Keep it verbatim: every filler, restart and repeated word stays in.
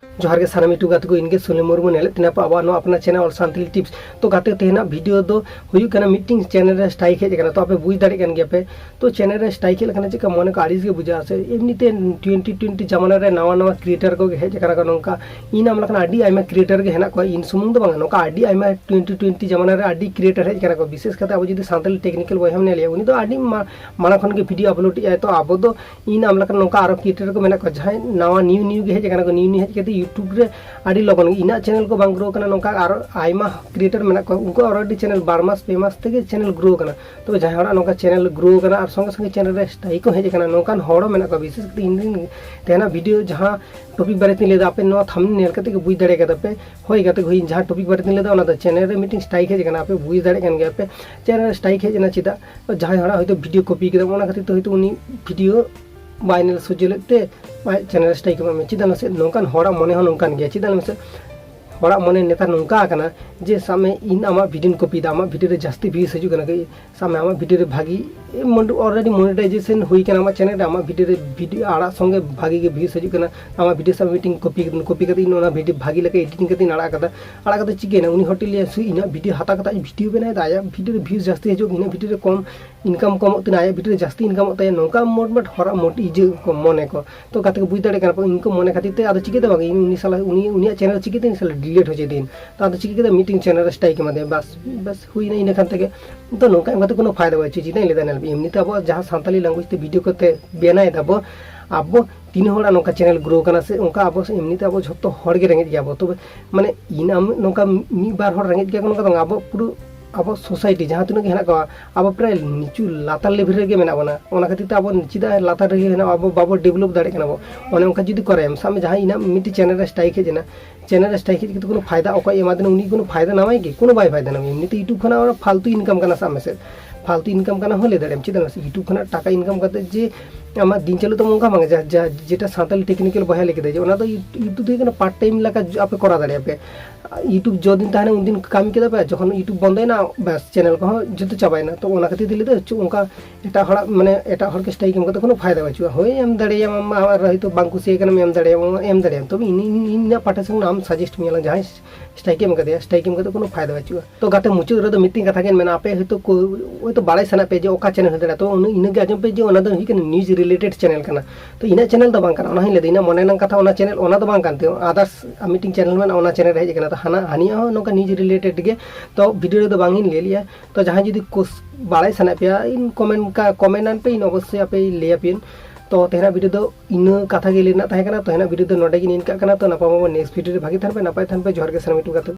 ᱡᱚᱦᱟᱨ ᱜᱮ ᱥᱟᱱᱟᱢ YouTube ᱜᱟᱛᱮ ᱠᱚ, ᱤᱧ ᱜᱮ ᱥᱩᱱᱤᱞ ᱢᱩᱨᱢᱩ, ᱧᱮᱞᱮᱫ ᱛᱟᱦᱮᱱᱟ ᱯᱮ ᱟᱵᱚᱣᱟᱜ ᱱᱚᱣᱟ ᱟᱯᱱᱟᱨ ᱪᱮᱱᱮᱞ ᱚᱞ ᱥᱟᱱᱛᱟᱲᱤ ᱴᱤᱯᱥ᱾ ᱛᱚ ᱜᱟᱛᱮ, ᱛᱮᱦᱮᱧᱟᱜ ᱵᱷᱤᱰᱤᱭᱳ ᱫᱚ ᱦᱩᱭᱩᱜ ᱠᱟᱱᱟ ᱢᱤᱫᱴᱤᱝ ᱪᱮᱱᱮᱞ ᱨᱮ ᱥᱴᱨᱟᱭᱤᱠ ᱦᱮᱡ ᱟᱠᱟᱱᱟ᱾ ᱛᱚ ᱟᱯᱮ ᱵᱩᱡᱽ ᱫᱟᱲᱮᱭᱟᱜ ᱠᱟᱱ ᱜᱮᱭᱟ ᱯᱮ, ᱛᱚ ᱪᱮᱱᱮᱞ ᱨᱮ ᱥᱴᱨᱟᱭᱤᱠ ᱦᱮᱡ ᱞᱮᱠᱷᱟᱱ ᱪᱮᱫᱠᱟ ᱢᱚᱱᱮ ᱠᱚ ᱟᱹᱲᱤᱥ ᱜᱮ ᱵᱩᱡᱷᱟᱹᱜᱼᱟ ᱥᱮ? ᱮᱢᱱᱤᱛᱮ ᱴᱩᱭᱮᱱᱴᱤ ᱴᱩᱭᱮᱱᱴᱤ ᱡᱟᱢᱟᱱᱟ ᱨᱮ ᱱᱟᱣᱟ ᱱᱟᱣᱟ ᱠᱨᱤᱭᱮᱴᱟᱨ ᱠᱚᱜᱮ ᱦᱮᱡ ᱟᱠᱟᱱᱟ ᱠᱚ, ᱱᱚᱝᱠᱟ ᱤᱧ ᱟᱢ ᱞᱮᱠᱟᱱ ᱟᱹᱰᱤ ᱟᱭᱢᱟ ᱠᱨᱤᱭᱮᱴᱟᱨ ᱜᱮ ᱦᱮᱱᱟᱜ ᱠᱚᱣᱟ᱾ ᱤᱧ ᱥᱩᱢᱩᱝ ᱫᱚ ᱵᱟᱝᱟ, ᱱᱚᱝᱠᱟ ᱟᱹᱰᱤ ᱟᱭᱢᱟ ᱴᱩᱭᱮᱱᱴᱤ ᱴᱩᱭᱮᱱᱴᱤ ᱡᱟᱢᱟᱱᱟ ᱨᱮ ᱟᱹᱰᱤ ᱠᱨᱤᱭᱮᱴᱟᱨ ᱦᱮᱡ ᱟᱠᱟᱱᱟ ᱠᱚ᱾ ᱵᱤᱥᱮᱥ ᱠᱟᱛᱮ ᱟᱵᱚ ᱡᱩᱫᱤ ᱥᱟᱱᱛᱟᱲᱤ ᱴᱮᱠᱱᱤᱠᱮᱞ ᱵᱚᱭᱦᱟᱢ ᱧᱮᱞᱮᱭᱟ, ᱩᱱᱤ ᱫᱚ ᱟᱹᱰᱤ ᱢᱟ-, ᱢᱟᱲᱟᱝ ᱠᱷᱚᱱ ᱜᱮ ᱵᱷᱤᱰᱤᱭᱳ ᱟᱯᱞᱳᱰ ᱮᱫᱟᱭ᱾ ᱛᱚ ᱟᱵᱚ ᱫᱚ ᱤᱧ ᱟᱢ ᱞᱮᱠᱟᱱ ᱱᱚᱝᱠᱟ ᱟᱨᱚ ᱠᱨᱤᱭᱮᱴᱟᱨ ᱠᱚ ᱢᱮᱱᱟᱜ ᱠᱚᱣᱟ, ᱡᱟᱦᱟᱸᱭ ᱱᱟᱣᱟ ᱱᱤᱭᱩ ᱱᱤᱭᱩ ᱜᱮ ᱦᱮᱡ ᱟᱠᱟᱱᱟ ᱠᱚ, ᱱᱤᱭᱩ ᱱᱤᱭᱩ ᱦᱮᱡ ᱠᱟᱛᱮ YouTube ᱨᱮ ᱟᱹᱰᱤ ᱞᱚᱜᱚᱱ ᱜᱮ᱾ ᱤᱧᱟᱹᱜ ᱪᱮᱱᱮᱞ ᱠᱚ ᱵᱟᱝ ᱜᱨᱳ ᱠᱟᱱᱟ, ᱱᱚᱝᱠᱟ ᱟᱨᱚ ᱟᱭᱢᱟ ᱠᱨᱤᱭᱮᱴᱟᱨ ᱢᱮᱱᱟᱜ ᱠᱚᱣᱟ, ᱩᱱᱠᱩ ᱟᱜ already ᱪᱮᱱᱮᱞ ᱵᱟᱨ ᱢᱟᱥ ᱯᱮ ᱢᱟᱥ ᱛᱮᱜᱮ ᱪᱮᱱᱮᱞ ᱜᱨᱳ ᱠᱟᱱᱟ᱾ ᱛᱚᱵᱮ ᱡᱟᱦᱟᱸᱭ ᱦᱚᱲᱟᱜ ᱱᱚᱝᱠᱟ ᱪᱮᱱᱮᱞ ᱜᱨᱳ ᱠᱟᱱᱟ ᱟᱨ ᱥᱚᱸᱜᱮ ᱥᱚᱸᱜᱮ ᱪᱮᱱᱮᱞ ᱨᱮ ᱥᱴᱨᱟᱭᱤᱠ ᱦᱚᱸ ᱦᱮᱡ ᱟᱠᱟᱱᱟ, ᱱᱚᱝᱠᱟᱱ ᱦᱚᱲ ᱦᱚᱸ ᱢᱮᱱᱟᱜ ᱠᱚᱣᱟ᱾ ᱵᱤᱥᱮᱥ ᱠᱟᱛᱮ ᱤᱧ ᱨᱮᱱ ᱛᱮᱦᱮᱧᱟᱜ ᱵᱷᱤᱰᱤᱭᱳ ᱡᱟᱦᱟᱸ ᱴᱚᱯᱤᱠ ᱵᱟᱨᱮ ᱛᱤᱧ ᱞᱟᱹᱭᱫᱟ, ᱟᱯᱮ ᱱᱚᱣᱟ ᱛᱷᱟᱢᱵᱱᱮᱞ ᱧᱮᱞ ᱠᱟᱛᱮ ᱜᱮ ᱵᱩᱡᱽ ᱫᱟᱲᱮ ᱠᱟᱫᱟ ᱯᱮ᱾ ᱦᱳᱭ ᱜᱟᱛᱮ ᱠᱚ, ᱤᱧ ᱡᱟᱦᱟᱸ ᱴᱚᱯᱤᱠ ᱵᱟᱨᱮ ᱛᱤᱧ ᱞᱟᱹᱭᱫᱟ, ᱚᱱᱟ ᱫᱚ ᱪᱮᱱᱮᱞ ᱨᱮ ᱢᱤᱫᱴᱤᱝ ᱥᱴᱨᱟᱭᱤᱠ ᱦᱮᱡ ᱟᱠᱟᱱᱟ, ᱟᱯᱮ ᱵᱩᱡᱽ ᱫᱟᱲᱮᱭᱟᱜ ᱠᱟᱱ ᱜᱮᱭᱟ ᱯᱮ᱾ ᱪᱮᱱᱮᱞ ᱨᱮ ᱥᱴᱨᱟᱭᱤᱠ ᱦᱮᱡ ᱮᱱᱟ ᱪᱮᱫᱟᱜ? ᱡᱟᱦᱟᱸᱭ ᱦᱚᱲᱟᱜ ᱦᱚᱭᱛᱳ ᱵᱷᱤᱰᱤᱭᱳ ᱠᱚᱯᱤ ᱠᱮᱫᱟ, ᱚᱱᱟ ᱠᱷᱟᱹᱛᱤᱨ ᱛᱮ ᱦᱚᱭᱛᱳ ᱩᱱᱤ ᱵᱷᱤᱰᱤᱭᱳ ᱵᱟᱭ ᱧᱮᱞ ᱥᱚᱡᱷᱮ ᱞᱮᱫ ᱛᱮ ᱟᱡ ᱪᱮᱱᱮᱞ ᱨᱮ ᱥᱴᱨᱟᱭᱤᱠ ᱮᱢᱟᱜ ᱢᱮ᱾ ᱪᱮᱫᱟᱜ ᱢᱟᱥᱮ, ᱱᱚᱝᱠᱟᱱ ᱦᱚᱲᱟᱜ ᱢᱚᱱᱮ ᱦᱚᱸ ᱱᱚᱝᱠᱟᱱ ᱜᱮᱭᱟ᱾ ᱪᱮᱫᱟᱜ ᱢᱟᱥᱮ, ᱦᱚᱲᱟᱜ ᱢᱚᱱᱮ ᱱᱮᱛᱟᱨ ᱱᱚᱝᱠᱟ ᱟᱠᱟᱱᱟ ᱡᱮ ᱥᱟᱵ ᱢᱮ ᱤᱧ ᱟᱢᱟᱜ ᱵᱷᱤᱰᱤᱭᱳᱧ ᱠᱚᱯᱤᱭᱮᱫᱟ, ᱟᱢᱟᱜ ᱵᱷᱤᱰᱤᱭᱳ ᱨᱮ ᱡᱟᱹᱥᱛᱤ ᱵᱷᱤᱭᱩᱥ ᱦᱤᱡᱩᱜ ᱠᱟᱱᱟ, ᱥᱟᱵ ᱢᱮ ᱟᱢᱟᱜ ᱵᱷᱤᱰᱤᱭᱳ ᱨᱮ ᱵᱷᱟᱜᱤ ᱢᱚᱱ-, already ᱢᱚᱱᱮᱴᱟᱭᱡᱮᱥᱚᱱ ᱦᱩᱭ ᱠᱟᱱᱟ ᱟᱢᱟᱜ ᱪᱮᱱᱮᱞ ᱨᱮ, ᱟᱢᱟᱜ ᱵᱷᱤᱰᱤᱭᱳ ᱨᱮ ᱵᱷᱤᱰᱤᱭᱳ ᱟᱲᱟᱜ ᱥᱚᱸᱜᱮ ᱵᱷᱟᱜᱤ ᱜᱮ ᱵᱷᱤᱭᱩᱥ ᱦᱤᱡᱩᱜ ᱠᱟᱱᱟ᱾ ᱟᱢᱟᱜ ᱵᱷᱤᱰᱤᱭᱳ ᱥᱟᱵ ᱢᱤᱫᱴᱤᱝ ᱠᱚᱯᱤ, ᱠᱚᱯᱤ ᱠᱟᱛᱮ ᱤᱧ ᱚᱱᱟ ᱵᱷᱤᱰᱤᱭᱳ ᱵᱷᱟᱜᱤ ᱞᱮᱠᱟ ᱮᱰᱤᱴᱤᱝ ᱠᱟᱛᱮ ᱤᱧ ᱟᱲᱟᱜ ᱠᱟᱫᱟ, ᱟᱲᱟᱜ ᱠᱟᱛᱮ ᱪᱤᱠᱟᱹᱭᱮᱱᱟ? ᱩᱱᱤ ᱦᱚᱲ ᱴᱷᱮᱱ ᱞᱟᱹᱭᱟ, "ᱥᱩᱭ, ᱤᱧᱟᱹᱜ ᱵᱷᱤᱰᱤᱭᱳ ᱦᱟᱛᱟᱣ ᱠᱟᱛᱮ ᱟᱡ ᱵᱷᱤᱰᱤᱭᱳ ᱵᱮᱱᱟᱣ ᱮᱫᱟ, ᱟᱭᱟᱜ ᱵᱷᱤᱰᱤᱭᱳ ᱨᱮ ᱵᱷᱤᱭᱩᱥ ᱡᱟᱹᱥᱛᱤ ᱦᱤᱡᱩᱜ, ᱤᱧᱟᱹᱜ ᱵᱷᱤᱰᱤᱭᱳ ᱨᱮ ᱠᱚᱢ ᱤᱱᱠᱟᱢ ᱠᱚᱢᱚᱜ ᱛᱤᱧᱟ, ᱟᱭᱟᱜ ᱵᱷᱤᱰᱤᱭᱳ ᱨᱮ ᱡᱟᱹᱥᱛᱤ ᱤᱱᱠᱟᱢᱚᱜ ᱛᱟᱭᱟ", ᱱᱚᱝᱠᱟ ᱢᱳᱴ ᱢᱳᱴ ᱦᱚᱲᱟᱜ ᱢᱳᱴ ᱤᱭᱟᱹ ᱠᱚ ᱢᱚᱱᱮ ᱠᱚ᱾ ᱛᱚ ᱜᱟᱛᱮ ᱠᱚ ᱵᱩᱡᱽ ᱫᱟᱲᱮᱭᱟᱜ ᱠᱟᱱᱟ ᱯᱮ, ᱤᱧ ᱠᱚ ᱢᱚᱱᱮ ᱠᱷᱟᱹᱛᱤᱨ ᱛᱮ ᱟᱫᱚ ᱪᱤᱠᱟᱹ ᱫᱚ ᱵᱟᱝ, ᱤᱧ ᱩᱱᱤ ᱥᱟᱞᱟᱜ, ᱩᱱᱤ, ᱩᱱᱤᱭᱟᱜ ᱪᱮᱱᱮᱞ ᱪᱤᱠᱟᱹᱛᱮ ᱤᱧ ᱥᱟᱞᱟᱜ ᱰᱤᱞᱤᱴ ᱦᱚᱪᱚᱭ ᱫᱤᱱ? ᱛᱚ ᱟᱫᱚ ᱪᱤᱠᱟᱹ ᱠᱮᱫᱟ, ᱢᱤᱫᱴᱤᱝ ᱪᱮᱱᱮᱞ ᱨᱮ ᱥᱴᱨᱟᱭᱤᱠ ᱮᱢᱟᱫᱮᱭᱟ, ᱵᱟᱥ, ᱵᱟᱥ ᱦᱩᱭᱱᱟ, ᱤᱱᱟᱹ ᱠᱷᱟᱱ ᱛᱮᱜᱮ᱾ ᱛᱚ ᱱᱚᱝᱠᱟ ᱮᱢ ᱠᱟᱛᱮ ᱠᱳᱱᱳ ᱯᱷᱟᱭᱫᱟ ᱵᱟᱭ ᱦᱚᱪᱚᱭ᱾ ᱪᱮᱫᱟᱜ ᱤᱧ ᱞᱟᱹᱭᱫᱟ ᱧᱮᱞ ᱯᱮ, ᱮᱢᱱᱤᱛᱮ ᱟᱵᱚᱣᱟᱜ ᱡᱟᱦᱟᱸ ᱥᱟᱱᱛᱟᱞᱤ ᱞᱮᱝᱜᱩᱭᱮᱡᱽ ᱛᱮ ᱵᱷᱤᱰᱤᱭᱳ ᱠᱚᱛᱮ ᱵᱮᱱᱟᱣ ᱫᱟᱵᱚ, ᱟᱵᱚ ᱛᱤᱱ ᱦᱚᱲᱟᱜ ᱱᱚᱝᱠᱟ ᱪᱮᱱᱮᱞ ᱜᱨᱳ ᱠᱟᱱᱟ ᱥᱮ ᱚᱱᱠᱟ? ᱟᱵᱚ ᱮᱢᱱᱤᱛᱮ ᱟᱵᱚ ᱡᱷᱚᱛᱚ ᱦᱚᱲ ᱜᱮ ᱨᱮᱸᱜᱮᱡ ᱜᱮᱭᱟ ᱵᱚ᱾ ᱛᱚᱵᱮ ᱢᱟᱱᱮ ᱤᱧ ᱟᱢ ᱱᱚᱝᱠᱟ ᱢᱤᱫ ᱵᱟᱨ ᱦᱚᱲ ᱨᱮᱸᱜᱮᱡ ᱜᱮᱭᱟ ᱠᱚ, ᱱᱚᱝᱠᱟ ᱫᱚ ᱵᱟᱝ, ᱟᱵᱚ ᱯᱩᱨᱟᱹ ᱟᱵᱚ ᱥᱳᱥᱟᱭᱴᱤ ᱡᱟᱦᱟᱸ ᱛᱤᱱᱟᱹᱜ ᱜᱮ ᱦᱮᱱᱟᱜ ᱠᱚᱣᱟ, ᱟᱵᱚ ᱯᱨᱟᱭ ᱱᱤᱪᱩ ᱞᱟᱛᱟᱨ ᱞᱮᱵᱮᱞ ᱨᱮᱜᱮ ᱢᱮᱱᱟᱜ ᱵᱚᱱᱟ᱾ ᱚᱱᱟ ᱠᱷᱟᱹᱛᱤᱨ ᱛᱮ ᱟᱵᱚ ᱪᱮᱫᱟᱜ ᱞᱟᱛᱟᱨ ᱨᱮᱜᱮ ᱦᱮᱱᱟᱜ ᱵᱚ, ᱟᱵᱚ ᱵᱟᱵᱚ ᱰᱮᱵᱷᱞᱚᱯ ᱫᱟᱲᱮᱭᱟᱜ ᱠᱟᱱᱟ ᱵᱚ᱾ ᱚᱱᱮ ᱚᱱᱠᱟ ᱡᱩᱫᱤ ᱠᱚᱨᱟᱭᱟᱢ, ᱥᱟᱵ ᱢᱮ ᱡᱟᱦᱟᱸᱭ ᱤᱧᱟᱹᱜ ᱢᱤᱫᱴᱤᱡ ᱪᱮᱱᱮᱞ ᱨᱮ ᱥᱴᱨᱟᱭᱤᱠ ᱦᱮᱡ ᱮᱱᱟ, ᱪᱮᱱᱮᱞ ᱨᱮ ᱥᱴᱨᱟᱭᱤᱠ ᱦᱮᱡ ᱠᱟᱛᱮ ᱠᱳᱱᱳ ᱯᱷᱟᱭᱫᱟ ᱚᱠᱚᱭ ᱮᱢᱟ ᱫᱮᱱᱟ? ᱩᱱᱤ ᱠᱳᱱᱳ ᱯᱷᱟᱭᱫᱟ ᱱᱟᱢᱟᱭ ᱜᱮ? ᱠᱳᱱᱳ ᱵᱟᱭ ᱯᱷᱟᱭᱫᱟ ᱱᱟᱢᱟᱭ᱾ ᱮᱢᱱᱤᱛᱮ YouTube ᱠᱷᱚᱱᱟᱜ ᱚᱱᱟ ᱯᱷᱟᱞᱛᱩ ᱤᱱᱠᱟᱢ ᱠᱟᱱᱟ, ᱥᱟᱵ ᱢᱮᱥᱮ ᱯᱷᱟᱞᱛᱩ ᱤᱱᱠᱟᱢ ᱠᱟᱱᱟ ᱦᱚᱸ ᱞᱟᱹᱭ ᱫᱟᱲᱮᱭᱟᱜᱼᱟᱢ᱾ ᱪᱮᱫᱟᱜ ᱢᱟᱥᱮ YouTube ᱠᱷᱚᱱᱟᱜ ᱴᱟᱠᱟ ᱤᱱᱠᱟᱢ ᱠᱟᱛᱮ ᱡᱮ ᱟᱢᱟᱜ ᱫᱤᱱ ᱪᱟᱹᱞᱩ ᱛᱟᱢ ᱚᱱᱠᱟ ᱵᱟᱝ, ᱡᱟ-, ᱡᱟ-, ᱡᱮᱴᱟ ᱥᱟᱱᱛᱟᱞᱤ ᱴᱮᱠᱱᱤᱠᱮᱞ ᱵᱚᱭᱦᱟ ᱞᱟᱹᱭ ᱠᱮᱫᱟ, ᱡᱮ ᱚᱱᱟ ᱫᱚ YouTube, YouTube ᱫᱚ ᱦᱩᱭᱩᱜ ᱠᱟᱱᱟ ᱯᱟᱨᱴ ᱴᱟᱭᱤᱢ ᱞᱮᱠᱟ ᱡᱚ-, ᱟᱯᱮ ᱠᱚᱨᱟᱣ ᱫᱟᱲᱮᱭᱟᱜᱼᱟ ᱯᱮ᱾ YouTube ᱡᱚᱫᱤᱱ ᱛᱟᱦᱮᱱᱟ ᱩᱱᱫᱤᱱ ᱠᱟᱹᱢᱤ ᱠᱮᱫᱟ ᱯᱮ, ᱡᱚᱠᱷᱚᱱ YouTube ᱵᱚᱱᱫᱚᱭᱮᱱᱟ, ᱵᱟᱥ, ᱪᱮᱱᱮᱞ ᱠᱚᱦᱚᱸ ᱡᱚᱛᱚ ᱪᱟᱵᱟᱭᱮᱱᱟ᱾ ᱛᱚ ᱚᱱᱟ ᱠᱷᱟᱹᱛᱤᱨ ᱛᱮ ᱞᱟᱹᱭ ᱫᱚ ᱪᱮᱫ ᱚᱱᱠᱟ ᱮᱴᱟᱜ ᱦᱚᱲᱟᱜ, ᱢᱟᱱᱮ ᱮᱴᱟᱜ ᱦᱚᱲ ᱠᱚ ᱥᱴᱨᱟᱭᱤᱠ ᱮᱢ ᱠᱟᱛᱮ ᱠᱳᱱᱳ ᱯᱷᱟᱭᱫᱟ ᱵᱟᱹᱪᱩᱜᱼᱟ᱾ ᱦᱳᱭ, ᱮᱢ ᱫᱟᱲᱮᱭᱟᱢ, ᱟᱢ ᱟᱨ ᱦᱚᱭᱛᱳ ᱵᱟᱝ ᱠᱩᱥᱤᱭᱟᱭ ᱠᱟᱱᱟᱢ, ᱮᱢ ᱫᱟᱲᱮᱭᱟᱢ, ᱮᱢ ᱫᱟᱲᱮᱭᱟᱢ, ᱛᱚᱵᱮ ᱤᱧ, ᱤᱧ, ᱤᱧᱟᱹᱜ ᱯᱟᱦᱴᱟ ᱥᱮᱫ ᱠᱷᱚᱱ ᱟᱢ ᱥᱟᱡᱮᱥᱴ ᱢᱮᱭᱟ ᱞᱟᱝ, ᱡᱟᱦᱟᱸᱭ ᱥᱴᱨᱟᱭᱤᱠ ᱮᱢ ᱠᱟᱫᱮᱭᱟ, ᱥᱴᱨᱟᱭᱤᱠ ᱮᱢ ᱠᱟᱛᱮ ᱠᱳᱱᱳ ᱯᱷᱟᱭᱫᱟ ᱵᱟᱹᱪᱩᱜᱼᱟ᱾ ᱛᱚ ᱜᱟᱛᱮ, ᱢᱩᱪᱟᱹᱫ ᱨᱮᱫᱚ ᱢᱤᱫᱴᱮᱱ ᱠᱟᱛᱷᱟ ᱜᱮ ᱢᱮᱱᱟ, ᱟᱯᱮ ᱦᱚᱭᱛᱳ ᱠᱚ, ᱦᱚᱭᱛᱳ ᱵᱟᱲᱟᱭ ᱥᱟᱱᱟ ᱯᱮ ᱡᱮ ᱚᱠᱟ ᱪᱮᱱᱮᱞ ᱦᱩᱭ ᱫᱟᱲᱮᱭᱟᱜᱼᱟ, ᱛᱚ ᱩᱱᱟᱹᱜ, ᱤᱱᱟᱹᱜᱮ ᱟᱸᱡᱚᱢ ᱯᱮ ᱡᱮ ᱚᱱᱟ ᱫᱚ ᱦᱩᱭᱩᱜ ᱠᱟᱱᱟ ᱱᱤᱭᱩᱡᱽ ᱨᱤᱞᱮᱴᱮᱰ ᱪᱮᱱᱮᱞ ᱠᱟᱱᱟ᱾ ᱛᱚ ᱤᱧᱟᱹᱜ ᱪᱮᱱᱮᱞ ᱫᱚ ᱵᱟᱝ ᱠᱟᱱᱟ, ᱚᱱᱟ ᱦᱚᱸᱧ ᱞᱟᱹᱭᱫᱟ, ᱤᱧᱟᱹᱜ ᱢᱚᱱᱮ ᱨᱮᱱᱟᱜ ᱠᱟᱛᱷᱟ, ᱚᱱᱟ ᱪᱮᱱᱮᱞ, ᱚᱱᱟ ᱫᱚ ᱵᱟᱝ ᱠᱟᱱ ᱛᱤᱧᱟᱹ, ᱟᱫᱟᱨᱥ ᱟᱨ ᱢᱤᱫᱴᱮᱱ ᱪᱮᱱᱮᱞ ᱢᱮᱱᱟᱜᱼᱟ, ᱚᱱᱟ ᱪᱮᱱᱮᱞ ᱨᱮ ᱦᱮᱡ ᱟᱠᱟᱱᱟ᱾ ᱛᱚ ᱦᱟᱱᱟ, ᱦᱟᱱᱤᱭᱟᱜ ᱦᱚᱸ ᱱᱚᱝᱠᱟ ᱱᱤᱭᱩᱡᱽ ᱨᱤᱞᱮᱴᱮᱰ ᱜᱮ, ᱛᱚ ᱵᱷᱤᱰᱤᱭᱳ ᱨᱮᱫᱚ ᱵᱟᱝ ᱤᱧ ᱞᱟᱹᱭ ᱞᱮᱜᱼᱟ᱾ ᱛᱚ ᱡᱟᱦᱟᱸᱭ ᱡᱩᱫᱤ ᱠᱩᱥ-, ᱵᱟᱲᱟᱭ ᱥᱟᱱᱟᱭᱮᱫ ᱯᱮᱭᱟ, ᱤᱧ ᱠᱚᱢᱮᱱᱴ ᱠᱟ-, ᱠᱚᱢᱮᱱᱴ ᱟᱱ ᱯᱮ, ᱤᱧ ᱚᱵᱚᱥᱥᱳᱭ ᱟᱯᱮ ᱞᱟᱹᱭ ᱟᱯᱮᱭᱟᱹᱧ᱾ ᱛᱚ ᱛᱮᱦᱮᱧᱟᱜ ᱵᱷᱤᱰᱤᱭᱳ ᱫᱚ ᱤᱱᱟᱹ ᱠᱟᱛᱷᱟ ᱜᱮ ᱞᱟᱹᱭ ᱨᱮᱱᱟᱜ ᱛᱟᱦᱮᱸ ᱠᱟᱱᱟ᱾ ᱛᱚ ᱛᱮᱦᱮᱧᱟᱜ ᱵᱷᱤᱰᱤᱭᱳ ᱫᱚ ᱱᱚᱰᱮ ᱜᱮ ᱱᱤᱱᱠᱟᱹᱜ ᱠᱟᱱᱟ᱾ ᱛᱚ ᱱᱟᱯᱟᱭ ᱢᱟᱵᱚᱱ, ᱱᱮᱠᱥᱴ ᱵᱷᱤᱰᱤᱭᱳ ᱨᱮ ᱵᱷᱟᱜᱮ ᱛᱟᱦᱮᱱ ᱯᱮ, ᱱᱟᱯᱟᱭ ᱛᱟᱦᱮᱱ ᱯᱮ᱾ ᱡᱚᱦᱟᱨ ᱜᱮ ᱥᱟᱱᱟᱢ YouTube ᱜᱟᱛᱮ᱾